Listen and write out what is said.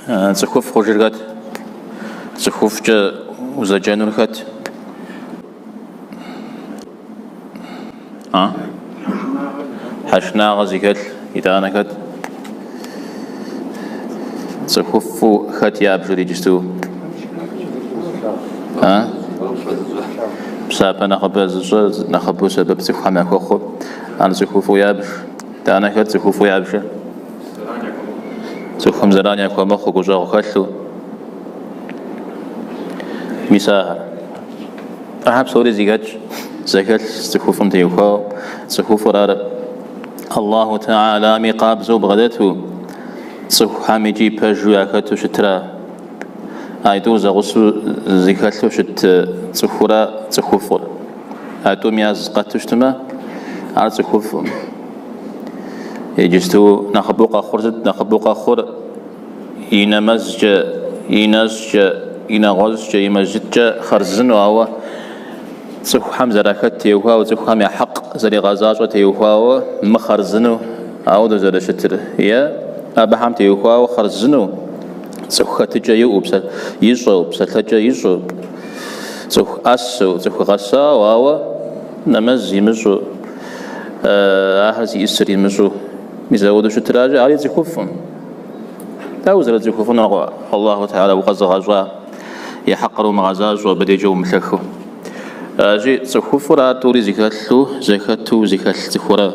Цӏыхуфӏ хъужыр хэт? Цӏыхуфӏкӏэ узэджэнур хэт? А? Тхьэшынагъэ зыхэлъ, итӏанэ хэт? Цӏыхуфӏу хэт ябжыр иджысту? А? Псапэ нэхъыбэ зыщӏэр, нэхъыбэу сэбэп цӏыхухэм яхуэхъур, ар цӏыхуфӏу ябж. Итӏанэ хэт цӏыхуфӏу ябжыр? Цӏыхухэм зэран яхуэмыхъуу, гущӏэгъу хэлъу. Мис ахэр. Ахэр псори зэхэтщ, зэхэлъщ цӏыхуфӏым теухуауэ. Цӏыхуфӏыр ар Аллаху Теалами къабзэу бгъэдэту, цӏыхухэм икӏи пэжу яхэту щытра. Айтӏур зэгъусэу зыхэлъу щыт цӏыхура цӏыхуфӏыр. А тӏум яз къэту щытмэ, ар цӏыхуфӏым. Иджысту нэхъыбэу къэхъур сыт? Нэхъыбэу къэхъур и нэмэзкӏэ, и нэщӏкӏэ, и нэгъуэщӏкӏэ, и мэжджыткӏэ хъарзынэу, ауэ цӏыхухэм зэрахэт теухуауэ, цӏыхухэм я хьэкъ зэригъэзащӏэ теухуауэ мыхъарзынэу ауэдэу зэрыщытыр. Е абыхэм теухуауэ хъарзынэу цӏыху хэтыкӏэ иӏэу, ищӏэу, псэлъэкӏэ ищӏэу, цӏыху ӏэсэу, цӏыху гъэсауэ, ауэ нэмэз имыщӏу, ахэр зиӏысыр имыщӏэу, мис ауэдэу щытращи, ари цӏыхуфӏым. Дауэ узэрыцӏыхуфӏынур Аллаху Теала укъэзыгъэщӏа и хьэкъыр умыгъэзащӏэу, абы дежкӏэ умылъэхыу. Аращи, цӏыхуфӏыр ар тӏури зыхэлъу, зэхэту зыхэлъ цӏыхура.